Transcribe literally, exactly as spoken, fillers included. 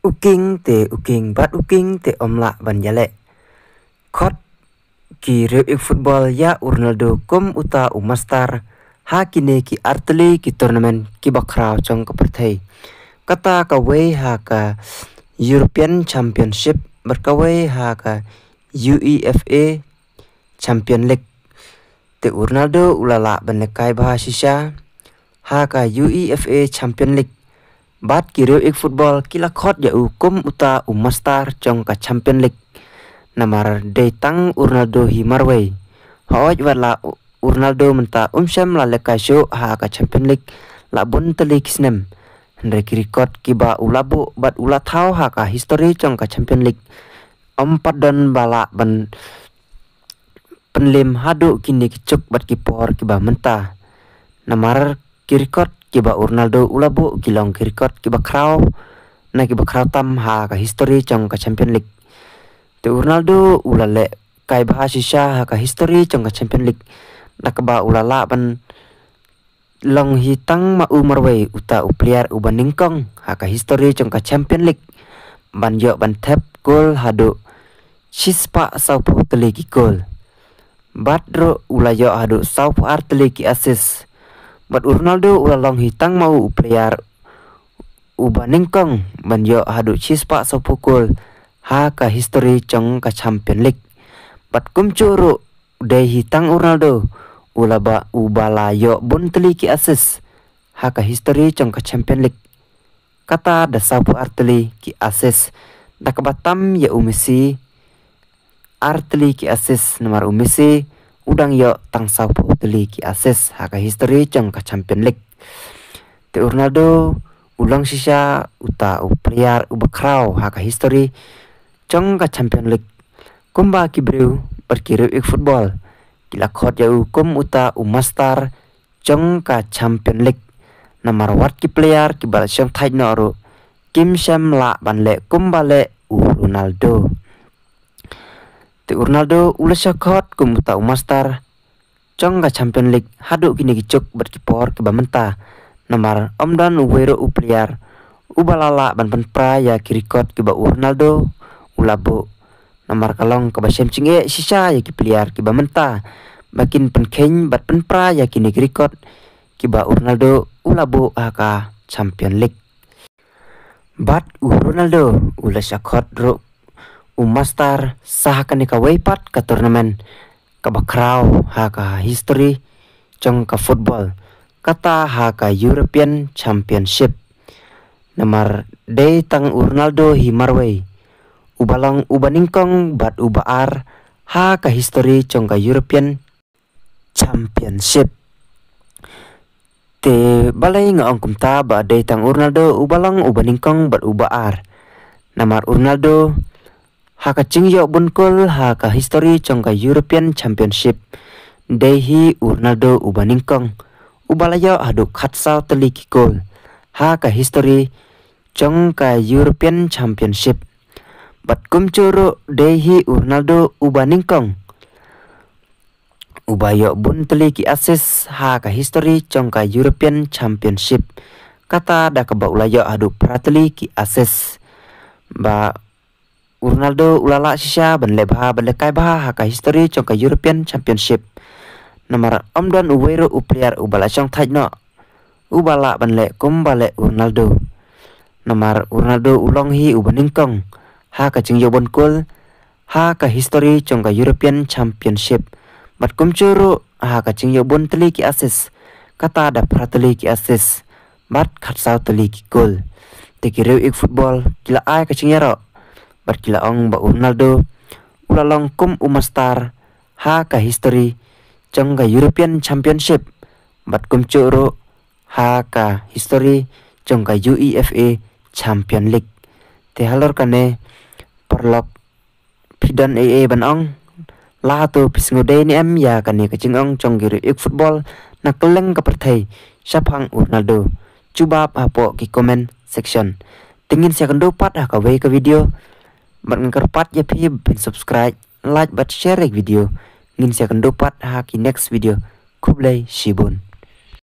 U king te u king bad u king te ym lah ban ïaleh. Khot ki riew ik football ïa u Ronaldo kum uta u master ha kine ki artylli ki tournament kiba khraw jong ka pyrthei. Kata kawei ha ka European Championship bad kawei ha ka UEFA Champion League. Te u Ronaldo u la lah ban lehkai bha shisha ha ka UEFA Champion League. Bad ki riew ik football ki la khot ïa u kum uta u master jong ka Champion League. Namar dei tang u Ronaldo hi marwei. Hooid wat la u Ronaldo mynta um shym la lehkai shuh ha ka Champion League la bun tylli ki snem. Hynrei ki record kiba u la buh bad u la thaw ha ka history jong ka Champion League ym pat don ba lah ban pynlem haduh kine ki juk bad ki por kiba mynta. Namar ki record kiba u Ronaldo u la buh ki long ki record kiba khraw, na kiba khraw tam ha ka history jong ka Champion League. Te u Ronaldo u la lehkai bha shisha ha ka history jong ka Champion League. Na kaba u la lah ban long hi tang ma u marwei uta u player uba nyngkong ha ka history jong ka Champion League ban ïoh ban thep goal haduh shispah sawphew tylli ki goal. Bad ruh u la ïoh haduh sawphew ar tylli ki assist. Bad u Ronaldo u la long hi tang ma u u player uba nyngkong ban ïoh haduh shispah sawphew goal ha ka history jong ka Champion League. Bad kumjuh ruh dei hi tang u Ronaldo u la ba, uba la ïoh bun tylli ki assist ha ka history jong ka Champion League. Kata da sawphew ar tylli ki assist, da kaba tam ïa u Messi ar tylli ki assist. Namar u Messi u dang ïoh tang sawphew tylli ki assist ha ka history jong ka Champion League. Te u Ronaldo u long shisha uta u player uba khraw ha ka history jong ka Champion League. Kumba ki briew bad ki riew ik football ki la khot ïa u kum uta u master jong ka Champion League. Namar wat ki player kiba la shong thait noh ruh kim shym lah ban leh kumba leh u Ronaldo. Te u Ronaldo u la shah khot kum uta u master jong ka Champion League haduh kine ki juk bad ki por kiba mynta. Namar ym don uwei ruh u player uba la lah ban pynpra ïa ki record kiba u Ronaldo u la buh. Namar ka long kaba shem jingeh shisha ïa ki player kiba mynta ba kin pynkheiñ bad pynpra ïa kine ki record kiba u Ronaldo u la buh ha ka Champion League. Bad u Ronaldo u la shah khot ruh u master sha kane kawei pat ka tournament kaba khraw ha ka history jong ka football, kata ha ka European Championship. Namar dei tang u Ronaldo hi marwei uba long uba nyngkong bad uba ar ha ka history jong ka European Championship. Te balei nga ong kumta? Ba dei tang u Ronaldo uba long uba nyngkong bad uba ar. Namar u Ronaldo ha ka jingïoh bun goal ha ka history jong ka European Championship, dei hi u Ronaldo uba nyngkong uba la ïoh haduh khatsaw tylli ki goal ha ka history jong ka European Championship. Bad kumjuh ruh dei hi u Ronaldo uba nyngkong uba ïoh bun tylli ki assist ha ka history jong ka European Championship, kata da kaba u la ïoh haduh phra tylli ki assist. Ba u Ronaldo u la lah shisha ban leh bha, ban lehkai bha ha ka history jong ka European Championship. Namar ym don uwei ruh u player uba la shong thait noh uba lah ban leh kumba leh u Ronaldo. Namar u Ronaldo u long hi uba nyngkong ha ka jingïoh bun goal ha ka history jong ka European Championship. Bad kumjuh ruh ha ka jingïoh bun tylli ki assist, kata da phra tylli ki assist bad khatsaw tylli ki goal. Te ki riew ik football ki la ai ka jingïaroh bad ki la ong ba u Ronaldo u la long kum u master ha ka history jong ka European Championship bad kumjuh ruh ha ka history jong ka UEFA Champion League. Te halor kane, paralok, phi don ei ei ban ong? La hato phi sngewdei ne em ïa kane ka jingong jong ki riew ik football na kylleng ka pyrthei shaphang u Ronaldo? Jubab hapoh ki comment section. Te ngin sa ïakynduh pat ha kawei ka video. Bad nga kyrpad ïa phi ban subscribe, like bad share ïa ki video. Ngin sa ïakynduh pat ha ki next video. Khublei shibun.